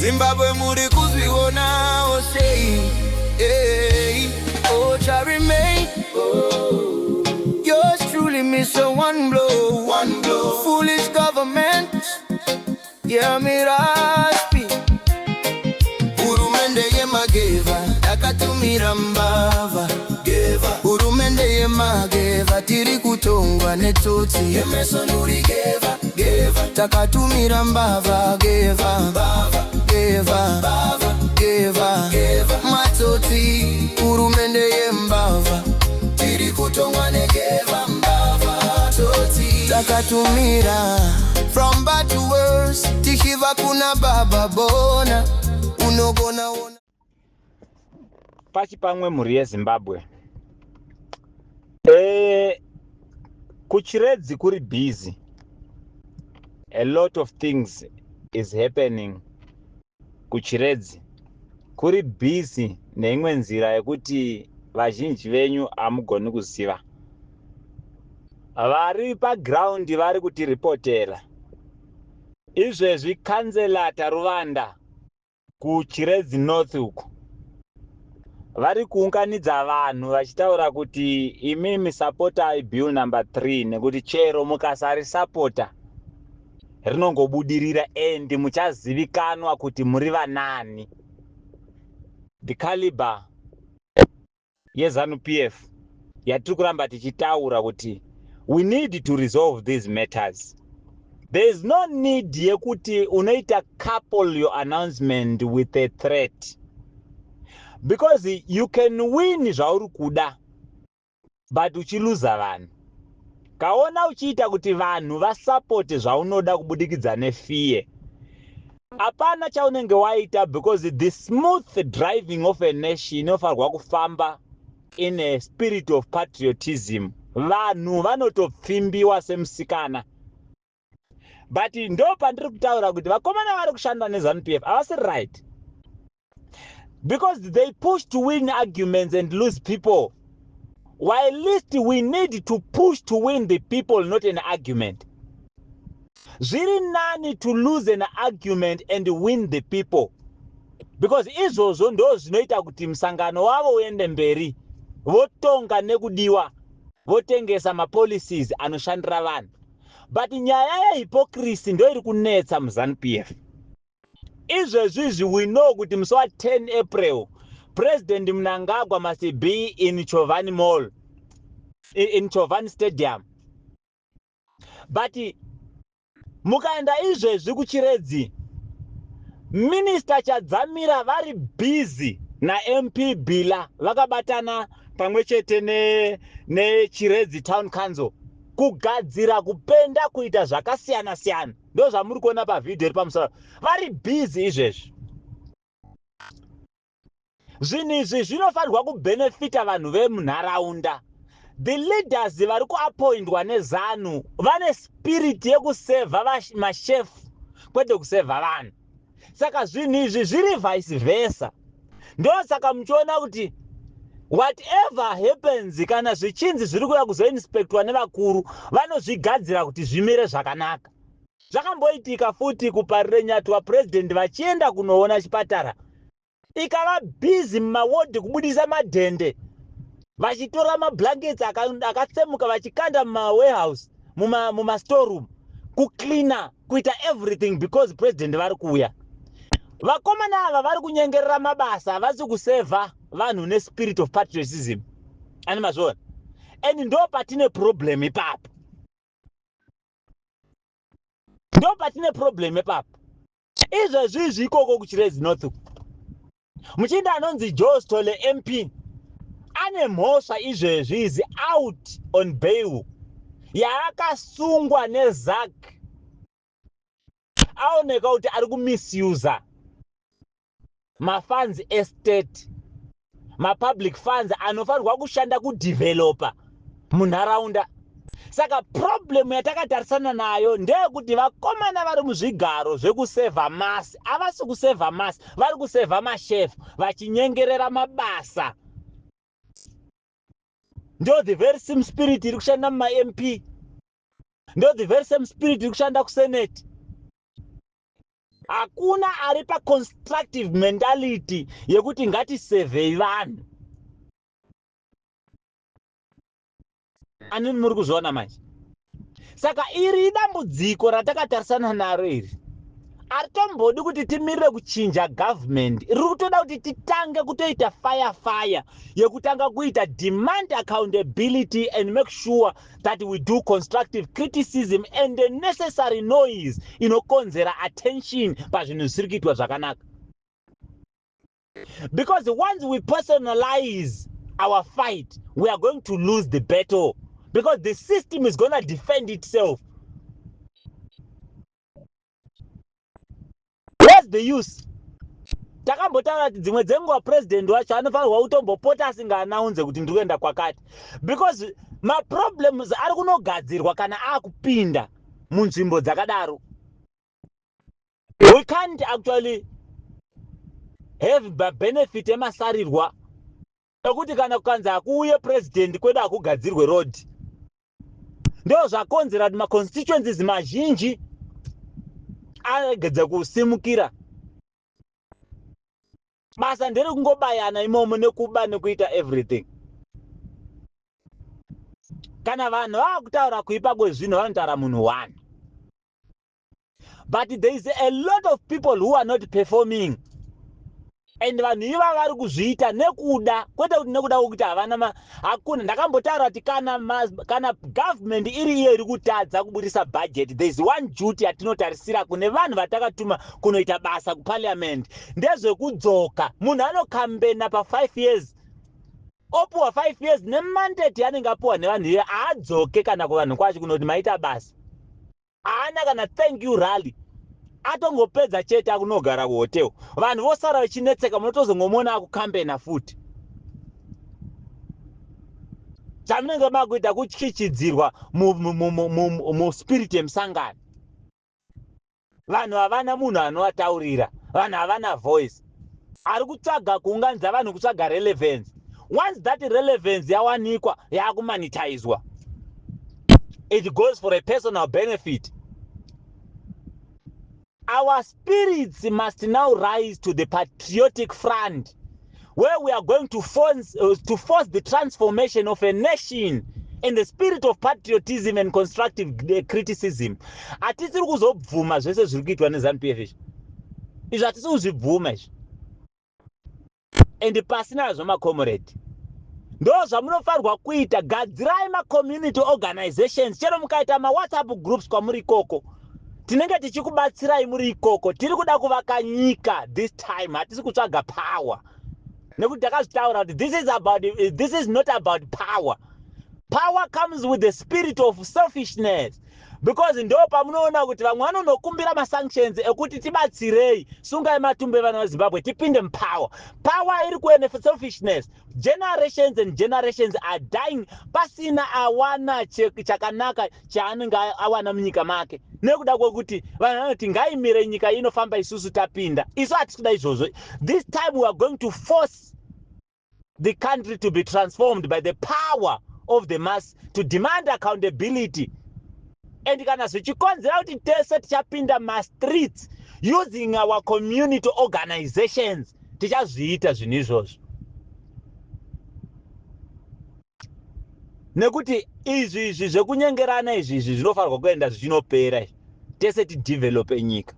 Zimbabwe, muri kuzvionawo sei? Hey, oh, remain. Oh. Yours truly, Mr. One Blow. One Blow. Foolish government. Yeah, Miraspi. Hurumende yemageva yakatumira mbavha. Hurumende yemageva, tiri kutongwa netsotsi. Takatumira mbavha geva geva geva matsotsi. Hurumende yembavha, tiri kutongwa negeva, mbavha, tsotsi. Takatumira from bad to worse, tichibva kuna Baba Bona unogona ona. Pachi pamwe, mhuri yeZimbabwe, kuChiredzi kuri busy. A lot of things is happening kuChiredzi. Kuri busy neimwe nzira yekuti vazhinji venyu hamugoni kuziva. Vari paground vari kutiripotera izvezvi. Councillor Taruvanda kuChiredzi North uku vari kuunganidza vanhu vachitaura kuti imimi sapotai bill number 3, nekuti chero mukasarisapota rinongobudirira and muchazivikanwa kuti muri vanani. The caliber yeZANU PF yatiri kuramba tichitaura kuti we need to resolve these matters. There is no need yekuti unoita couple your announcement with a threat, because you can win zvauri kuda but uchiluza vanhu. Kaona uchiita kuti vanhu vasapote zvaunoda kubudikidza nefear, hapana chaunenge waita, because the smooth driving of a nation inofanirwa kufamba in a spirit of patriotism. Vanhu vanotopfimbiwa semusikana. But ndo pandiri kutaura kuti vakomana vari kushanda neZANU PF havasi right, because they push to win arguments and lose people, while least we need to push to win the people, not an argument. Zviri nani to lose an argument and win the people, because izvozvo ndo zvinoita kuti musangano wavo uende mberi, votonga nekudiwa, votengesa mapolicies anoshandira vanhu. But nyaya yehypocrisy ndo iri kunetsa muZANU PF izvezvi izvi. We know kuti musi wa10 April, President Mnangagwa must be in Chovani Mall, in Chovani Stadium. But mukaenda izvezvi kuChiredzi, Minister Chadzamira vari busy naMP Bila, vakabatana pamwe chete neChiredzi Town Council kugadzira, kupenda, kuita zvakasiyana siyana. Ndo zvamuri kuona pavhidhiyo iri pamusoro. Vari busy izvezvi. Zvinhu izvi zvinofanirwa kubhenefita vanhu vemunharaunda. The leaders vari kuapoindwa neZANU vane spirit yekusevha mashefu, kwete kusevha vanhu. Saka zvinhu izvi zviri vice versa. Ndosaka muchiona kuti whatever happens, kana zvichinzi zviri kuya kuzoinspectwa nevakuru, vanozvigadzira kuti zvimire zvakanaka. Zvakamboitika futi kuParirenyatwa, purezidendi vachienda kunoona chipatara, ikava busy mumawadhi kubudisa madhende, vachitora mablankets akatsemuka vachikanda mumawarehouse, mumastoreroom, kucleana, kuita everything, because president vari kuuya. Vakomana ava vari kunyengerera mabasa, havasi kusevha vanhu nespirit of patriotism. Ani mazviona? And ndo patine problem ipapo, ndo patine problem ipapo. Izvezvizvi ikoko kuChiredzi North, muchinda anonzi Joe Stole, MP, ane mhosva. Izvezvi is out on bail yaakasungwa neZACC, aoneka kuti ari kumisusa mafunds estate, mapublic funds anofanirwa kushanda kudhivhelopa munharaunda. Saka problem yatakatarisana nayo ndeyekuti vakomana vari muzvigaro zvekusevha mass havasi kusevha mass, vari kusevha mashefu vachinyengerera mabasa. Ndo the very same spirit iri kushanda mumaMP, ndo the very same spirit iri kushanda kuSenate. Hakuna ari paconstructive mentality yekuti ngatisevhei vanhu. Anini muri kuzviona manje? Saka iri idambudziko ratakatarisana naro iri. Haritombodi kuti timirire kuchinja government. Riri kutoda kuti titange kutoita fire fire yekutanga kuita demand accountability and make sure that we do constructive criticism and the necessary noise inokonzera attention pazvinhu zvisiri kuitwa zvakanaka. Because once we personalize our fight, we are going to lose the battle, because the system is going to defend itself. Where's the use? Takambotaura kuti dzimwe dzenguva president wacho anofanirwa kutombopota asingaanaunze kuti ndiri kuenda kwakati, because maproblems ari kunogadzirwa kana akupinda munzvimbo dzakadaro. We can't actually have mabenefit emasarirwa ekuti kana kukanzi hakuuye president kwedu hakugadzirwe road. Ndo zvakonzera kuti maconstituencies mazhinji aregedze kusimukira. Basa nderekungobayana imomo nekuba nekuita everything. Kana vanhu vaakutaura kuipa kwezvinhu, vanotaura munhu one, but there is a lot of people who are not performing, and vanhu iva vari kuzviita nekuda kwete kuti nekuda kwekuti havana. Hakuna. Ndakambotaura kuti kana government iri iyo iri kutadza kubudisa budget, there is one duty yatinotarisira kune vanhu vatakatuma kunoita basa kuparliament, ndezvekudzoka. Munhu anokambena pa5 years, opuwa 5 years nemandate yaanenge apuwa nevanhu iye, haadzoke kana kuvanhu kwacho kunoti maita basa. Haana kana thank you rally. Atongopedza chete, akunogara kuhotel, vanhu vosara vachinetseka. Munotozongomuona akukambena futi. Chamunenge makuita kutyichidzirwa muspirit yemusangano. Vanhu havana munhu anovataurira, vanhu havana voice. Ari kutsvaga kuunganidza vanhu, kutsvaga relevance. Once that relevance yawanikwa, yaakumonetizwa, it goes for a personal benefit. Our spirits must now rise to the patriotic front, where we are going to force the transformation of a nation in the spirit of patriotism and constructive criticism. Hatisiri kuzobvuma zvese zviri kuitwa neZANU PF izvi. Izvi hatisi kuzvibvuma izvi, and pasinazvo, macomrade, ndo zvamunofanirwa kuita. Gadzirai macommunity organizations, chero mukaita mawhatsapp groups kwamuri ikoko, tinenge tichikubatsirai muri ikoko. Tiri kuda kuvaka nyika this time, hatisi kutsvaga power, nekuti takazvitaura kuti this is not about power. Power comes with the spirit of selfishness, because ndo pamunoona kuti vamwe vanonokumbira masanctions ekuti tibatsirei, sungai matumbu evana veZimbabwe tipinde mupower. Power iri kuene selfishness. Generations and generations are dying pasina awana chakanaka chaanenge awana munyika make, nekuda kwekuti vanhu vanoti ngaimire nyika inofamba, isusu tapinda. Isu hatisi kuda izvozvo. This time we are going to force the country to be transformed by the power of the mass to demand accountability, and kana zvichikonzera kuti tese tichapinda mastreets using our community organizations, tichazviita zvinhu izvozvo, nekuti izvi izvi zvekunyengerana izvi, izvi zvinofanirwa kuenda zvichinopera izvi, tese tidevelope nyika.